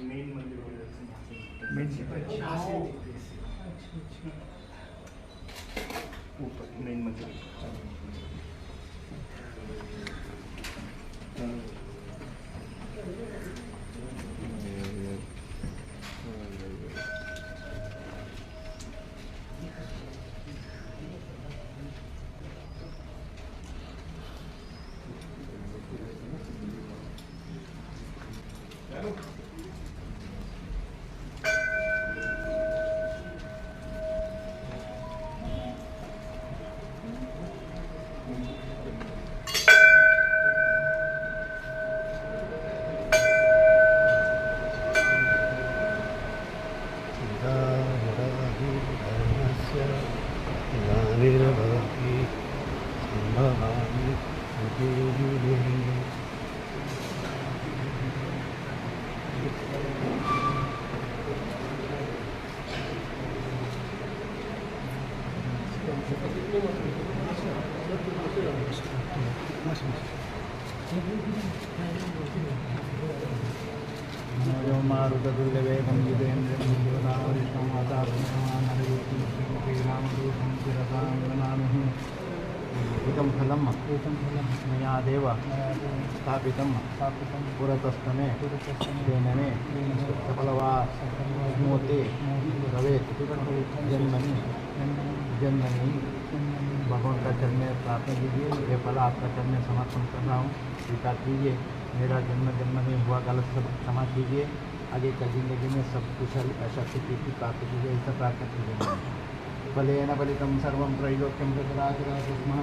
Main मंदिर K दर्शन यहाँ से। अच्छा अच्छा, ऊपर मेन मंदिर। मया देव स्थापितं पुरतस्तमे तेन मे सफलवा स्मोते भवेत् जन्मनि जन्मनि। भगवान का चरण में प्रार्थना कीजिए, ये फल आपका चरण में समर्पण कर रहा हूँ, स्वीकार कीजिए। मेरा जन्म जन्म में हुआ गलत सब क्षमा कीजिए, आगे का जिंदगी में सब कुशल ऐसा सुखी की प्राप्त कीजिए, ऐसा प्रार्थना कीजिए। फलेन फलितं सर्वं त्रैलोक्यं सचराचरस्मः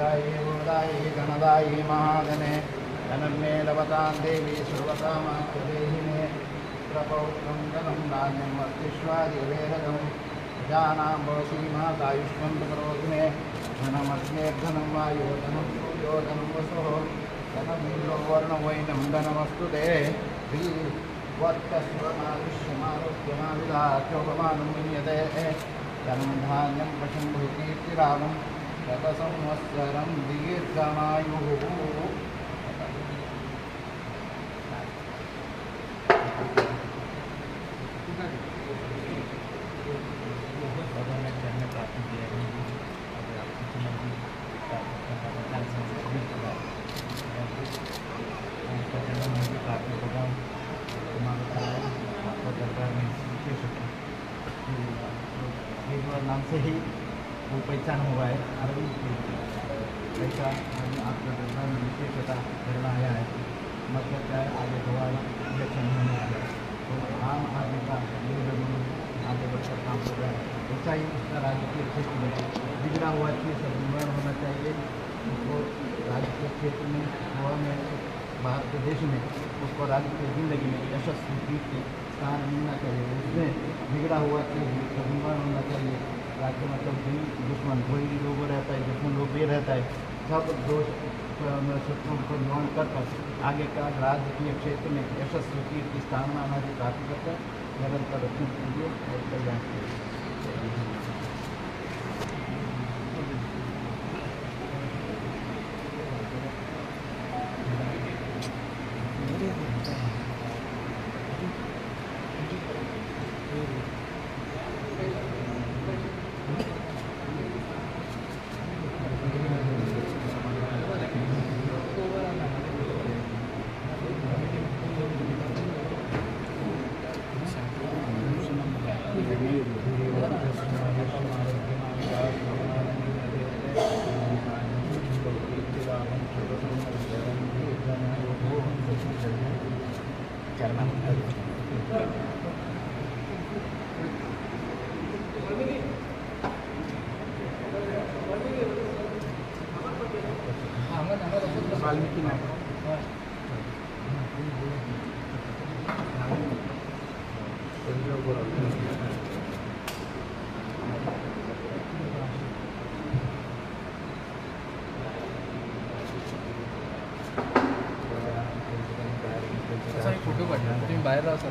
वरदाये वरदाये धनदाये महाधने धनमे लभतां देवी सर्वकामाख्यदेहि मे प्रपौत्रं धनं धान्यं वर्तिष्वादिवेरकं प्रजानां भवसी मातायुष्मन्त करोतु मे धनमग्नेर्धनं वायो धनं सूर्यो धनं वसुः धनमीलो वर्णवैनं धनमस्तु ते वर्तस्वमायुष्यमारोग्यमाविधाख्योपमानं विन्यते धनं धान्यं पशुं बहुकीर्तिरामं शतसंवत्सरं दीर्घमायुः। नाम से ही वो पहचान हुआ है अरविंद केजरीवाल। ऐसा आपका दरबार में विशेषता करना आया है, मतलब क्या है आगे दोबारा इलेक्शन होने वाला है तो आम आदमी का लीडर आगे बढ़कर काम कर रहा है। ऐसा ही उसका राजकीय क्षेत्र में बिगड़ा हुआ चीज़ सब निवारण होना चाहिए। उसको राजकीय क्षेत्र में, गोवा में, बाहर के देश में उसको राजकीय जिंदगी में यशस्वी कीर्ति स्थान मिलना चाहिए। उसमें बिगड़ा हुआ चीज़ का निवारण होना चाहिए। राज्य मतलब भी दुश्मन कोई लोग रहता है, दुश्मन लोग भी रहता है, सब दोष शत्रुओं को निवारण कर कर आगे का राजकीय क्षेत्र में यशस्वी कीर्ति स्थान आना की प्राप्त करता है। निरंतर रक्षण कीजिए और कल्याण कीजिए। वाल्मीकि नाम फोटो काढला तुम्ही बाहेर राहा सर।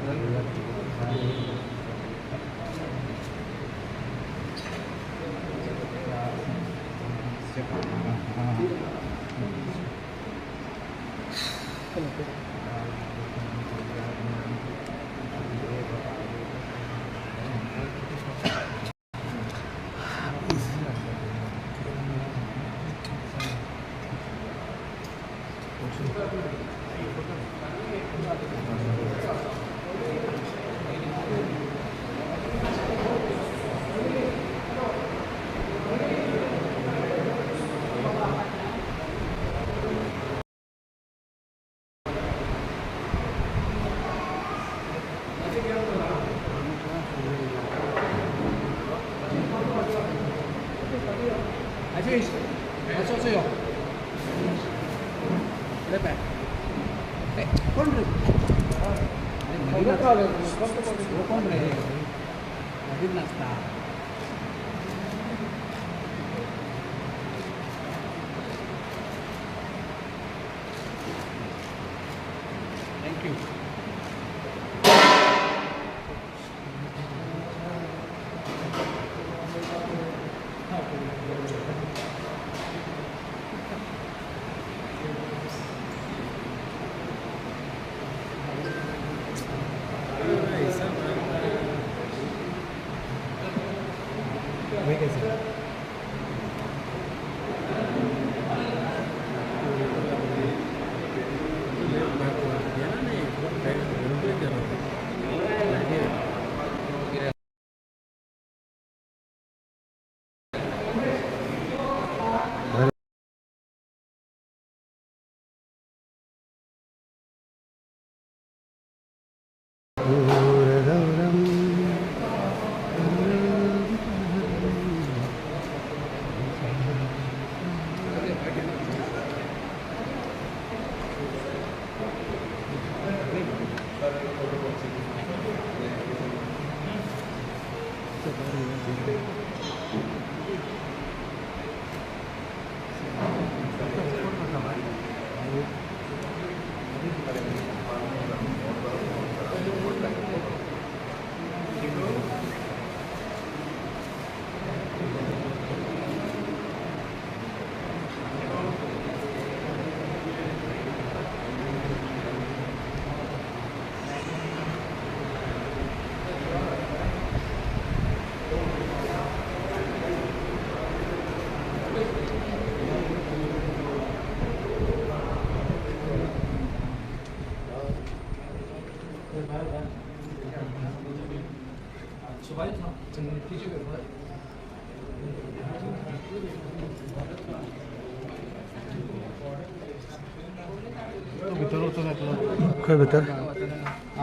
खंय भितर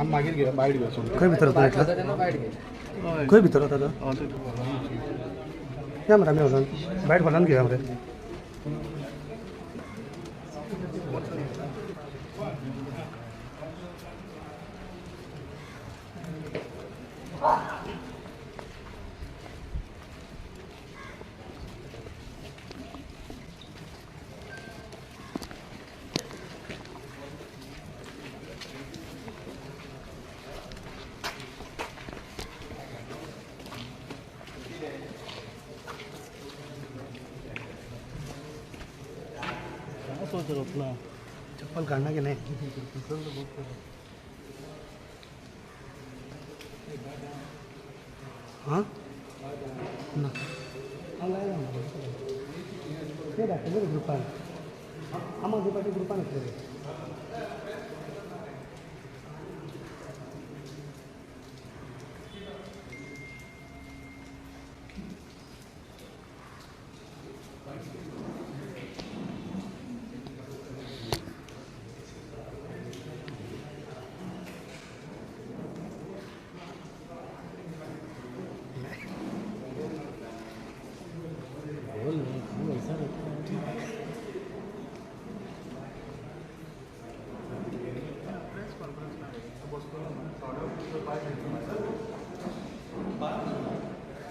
मागीर घे बायट घे खंय भितर वता खंय भितर वता तो या मरे आमी हॉलान बायट हॉलान घेया मरे. चप्पल काढना की नाही? हां ना ते दाखयले ग्रुपान आम आदमी पार्टी ग्रुपान येतले.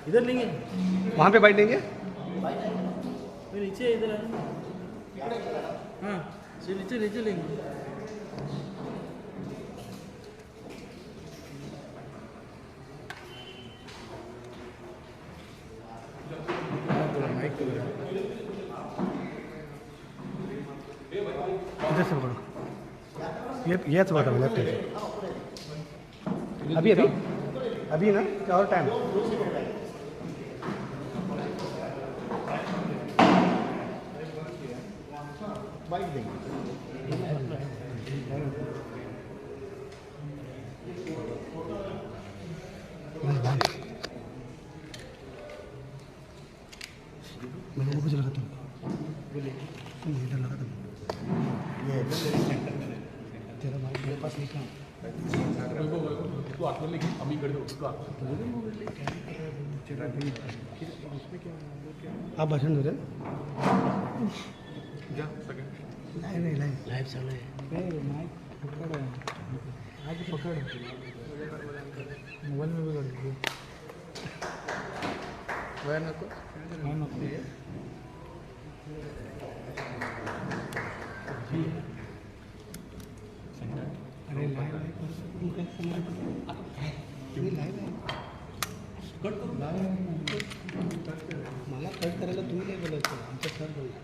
इधर लेंगे, वहाँ पे बैठ लेंगे नीचे इधर। हाँ नीचे नीचे लेंगे। इधर से पकड़ो, ये बता लेफ्ट। अभी अभी अभी ना क्या और टाइम? बाइक देंगे। मैंने वो कुछ लगा तुमको, इधर लगा तुम, तेरा माइक मेरे पास नहीं था। आप भाषण दे रहे? नहीं नहीं लाइव लाइव चालू है। माइक पकड़ आज पकड़ मोबाइल में भी कर दीजिए। वायर नको नको। अरे लाइव आहे लाइव आहे कट करू मला कट करायला तुम्ही नाही बोलायचं, आमचं सर बोलला.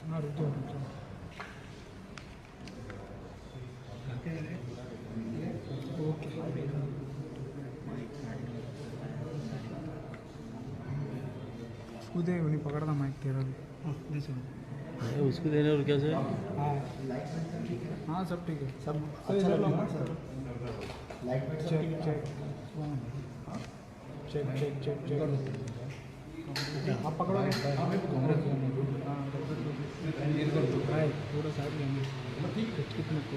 हाँ रुक जाओ रुक जाओ. ओके उसको दे, नहीं पकड़ना माइक तेरा भी. हाँ दे चलो उसको देने और क्या से? हाँ हाँ सब ठीक है, सब अच्छा लग रहा है सर. लाइट में check check check check check check. आप पकड़ो। हाँ भाई थोड़ा साइड लेंगे कितने को।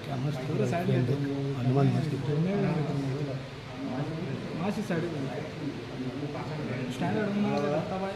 क्या मस्त थोड़ा साइड लेते हनुमान मस्त। हाँ साइड स्टँड अडवून आता भाई.